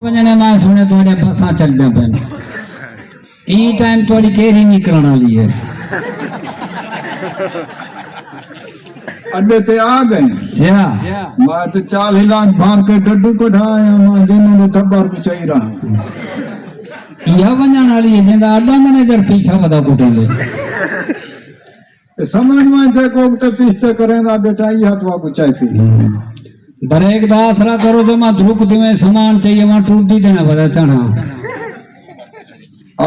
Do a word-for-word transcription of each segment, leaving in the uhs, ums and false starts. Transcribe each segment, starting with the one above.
ونڄݨے، میں سُݨیا تہاݙے بساں چلدیاں پئن۔ ایں ٹائم تہاݙی کیڑھی نکلݨ والی ہے؟ اݙے تے آ ڳئے۔ جی ہا۔ میں تے چالیہہ لاکھ بھر کے ڈڈو کڈھا آیا، میں جنہاں دے ٹبر بچائی رہا۔ ایہا ونڄݨ والی ہے، جیندا اݙا منیجر پیچھا ودا کٹیندے۔ تے سمجھ میں جے کوک تے پشتے کریندا بیٹا، ایہا تہاکوں چاہیسی۔ بریک دا آسرا کرو، جو میں درک دیویں سامان چاہیے، میں ٹردی تے نہ پتہ چڑھا۔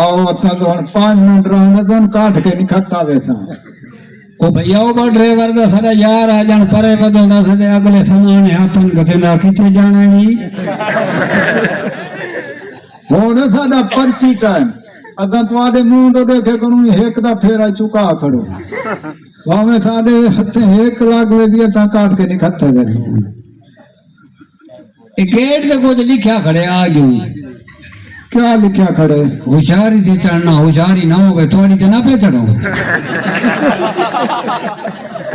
آؤ، اساں تو ہن پانچ منٹ رہندے، توں کاٹ کے نہیں کھتا ویسا۔ او بھیا، او با ڈرائیور دا ساڈا یار آ جان پرے ودوں دا ساڈے اگلے سامان ہاتھن گدے نہ کیتے جانے نہیں۔ ہن ساݙا پرچی ٹائم، اساں تہاݙے منہ توں ݙیکھے کنوں ہک دا پھیرا چکا کھڑو۔ بھاویں ساݙے ہتھیں ہک لڳ ویسی، اساں کاٹ کے نہیں کھتے ویسے۔ اے گیٹ تے کجھ لکھیا کھڑے، آ ڳیوں۔ کیا لکھیا کھڑے؟ ہوشیاری تے چڑھنا، ہوشیاری نہ ہووے، تہاݙی تے نہ پئے چڑھوں۔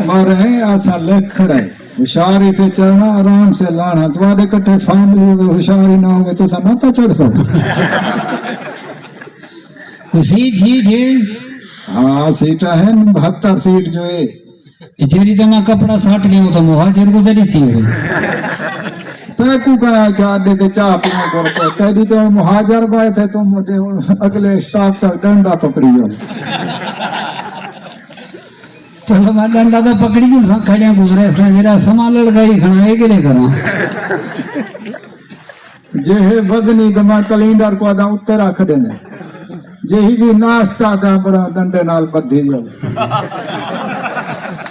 مارے اساں لکھ کھڑے۔ ہوشیاری تے چڑھنا، آرام سے لہݨا۔ تہاݙے کٹھے فیملی ہووے، ہوشیاری نہ ہووے، تساں نہ پئے چڑھ سڳو۔ کوئی سیٹ شیٹ ہے؟ ہاں، سیٹاں ہیں، بہتر سیٹ جو ہے۔ جیڑھی تے میں کپڑا سٹ ڳیا، او تاں مہاجر کوں تے ݙتی ہے۔ تیکوں کہا کہ اݙے تے چاہ پینے ٹر پئے، تیݙی تے مہاجر بائے تے توں مڈے اڳلے اسٹاپ تک ݙنڈا پکڑی ہو۔ چلو، میں ݙنڈا تاں پکڑی ڳیوں، ساں کھڑیاں گزرے ساں، جیڑھا سما لڑکائی کھڑا، اے کیڑھے کراں؟ جے ہے وزنی تے میں کلینڈر کوں آہداں اتے رکھ ݙیندے۔ جے ہی وی ناشتہ دا بڑا ݙنڈے نال ٻدھی ڳیا۔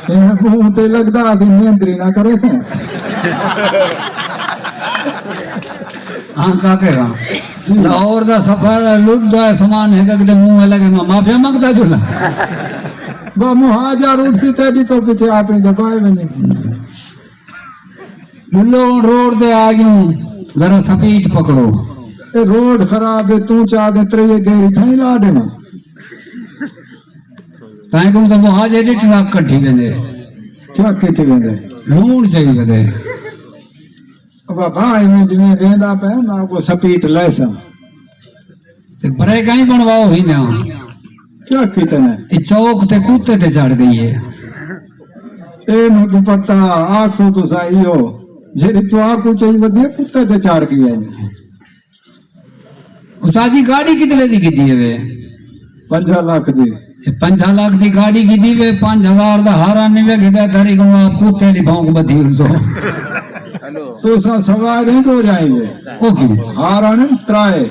ایں منہ تے لڳدا آہدی نیندری نہ کرے تھے۔ ہاں کاکے ہاں۔ جی۔ لاہور دا سفر لٹ دا سامان ہک ہک دے منہ لڳے، میں معافیا منگدا جو لا۔ وہ مہاجر اٹھسی تیݙی تو پچھے اپݨی دبائے ونڄے۔ ݙلو روڈ تے آ ڳیوں، ذرا سپیڈ پکڑو۔ اے روڈ خراب ہے، توں چا دے تریے گیری تھائیں لا ݙیواں۔ تائیں کوں تاں مہاجر ٹرک کٹھی ویندے۔ ٹرک کٹھی ویندے۔ لوݨ چاہی ودے۔ بابا، ایویں جویں ویندا پئے، میں کو سپیڈ لائساں۔ تے بریکاں ہی بݨواؤ ہی نہ۔ کیا کیتے نے؟ اے چوک تے کتے تے چڑھ ڳئی ہے۔ اے میکوں پتہ، آکھسو تساں ایہو، جیڑھی تہاکوں چاہی ودی ہے، کتے تے چڑھ ڳئی ہے۔ استاد جی، گاݙی کتنے دی کیتی ہے وے؟ پنجاہ لاکھ دی۔ اے پنجاہ لاکھ دی گاݙی کیتی وے، پنج ہزار دا ہارن نہیں وے گھدا، دھری کوں آپ کتے دی بھونک ٻدھی ہن سو۔ تساں سوار ہی دو جائیں گے۔ او کیوں؟ ہارن ترائے۔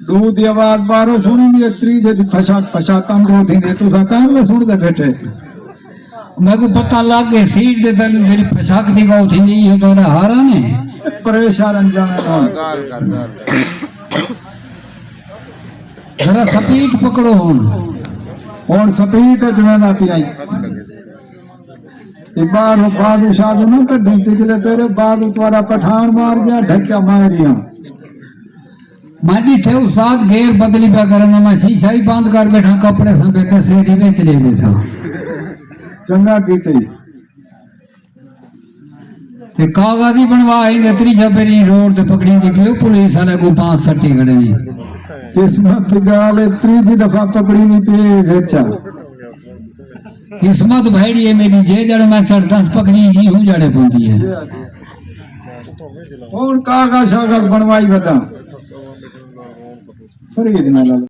ݙو دی آواز ٻاہروں سُݨیندی ہے، تریجھے دی پھشاک پھشاک اندروں تھیندی ہے، تساں کائیں وے سُݨدے ٻیٹھے؟ میکوں پتہ لڳ ڳئے، سیٹ دے تلے جیڑھی پھشاک دی ڳالھ تھیندی، ایہو تہاݙا ہارن ہے۔ پریشان جانا نال۔ ذرا سپیڈ پکڑو ہݨ۔ ہݨ سپیڈ اچ ویندا پیا۔ اے ٻاہروں بادشاہ نہ کڈھی، پچھلے پیرے بعد تہاݙا پٹھان مار ڳیا، ڈھکیا ماریاں۔ میں ݙٹھے استاد گیئر بدلی پیا کرݨ، میں شیشہ ہی بند کر ٻیٹھاں، کپڑے سمیت سیری وچ ݙے ٻیٹھاں۔ چنڳا کیتے۔ تے کاغذ ہی بݨوا ہی نے، تریجھا پیری روڈ تے پکڑیندی پئی، پولیس والے کوں پانچ سٹی کھڑے نے۔ قسمت دی ڳالھ ہے، تریجھی دفعہ پکڑیندی پئی وچ۔ قسمت بھیڑی ہے میݙی، جے جڑے میں چڑھ دس پکڑی سی، ہوں جڑے پوندی ہے۔ ہݨ کاغذ شاغذ بݨوائی ودا۔ فرید نال۔